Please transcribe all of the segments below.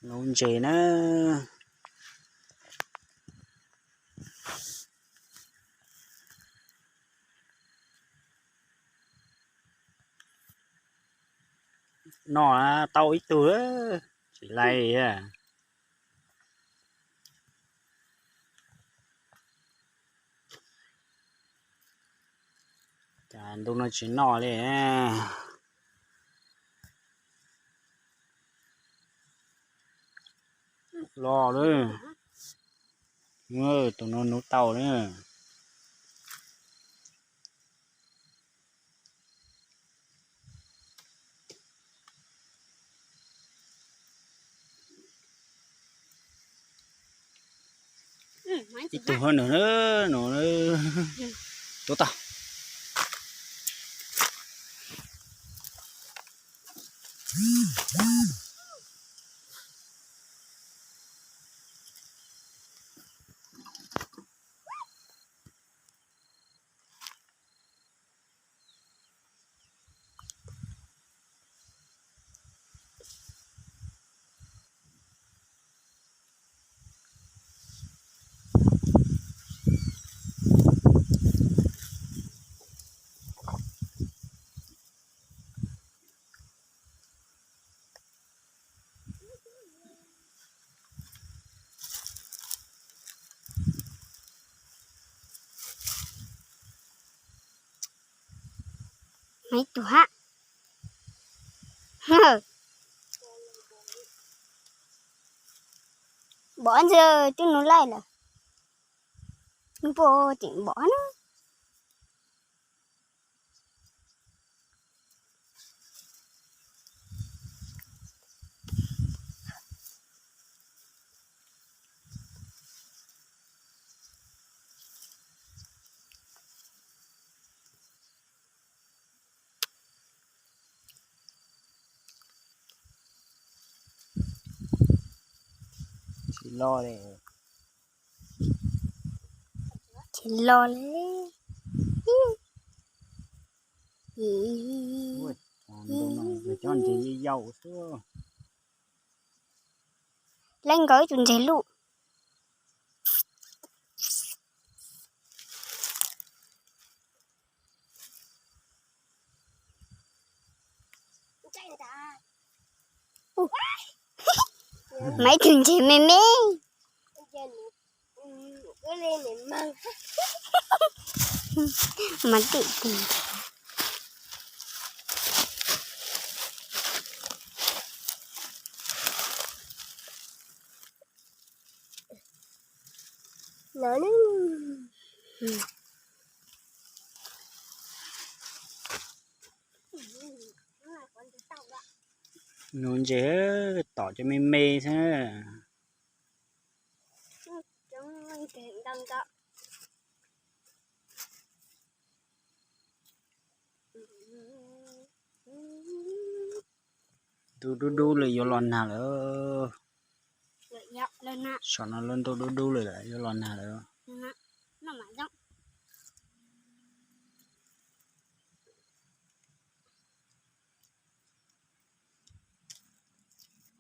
Nuv ntses na. Noj tau ib tug, tsis laib li. Cas ntu no tsis noj li. Los lawm. Tus no nuv tau na. Ib tug hov nws no, tuav tau. Maiv tug hab. Pom ntxwg twb nuv laij lawm. Nub puas tseem pom na. Tsis los li. Tsis los li. Cov ntses yau xwb. Leej nkaus ib tug ntses luj. Maiv tug ntses me me. Mas tim tim. Nuv ntses, tom cov me me xwb. Ntuj dub dub lawm yuav los nag lawm. Saum no lub ntuj dub dub lawm yuav los nag lawm.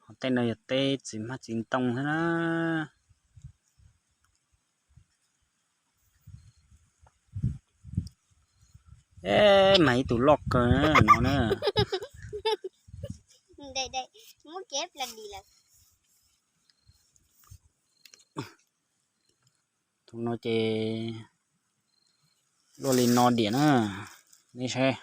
Ho tej no yog teb txiv hmab txiv ntoo xwb na. Eb, mas ib tug loj kawg no na. Tus no ces luaj li no diam na, nej saib.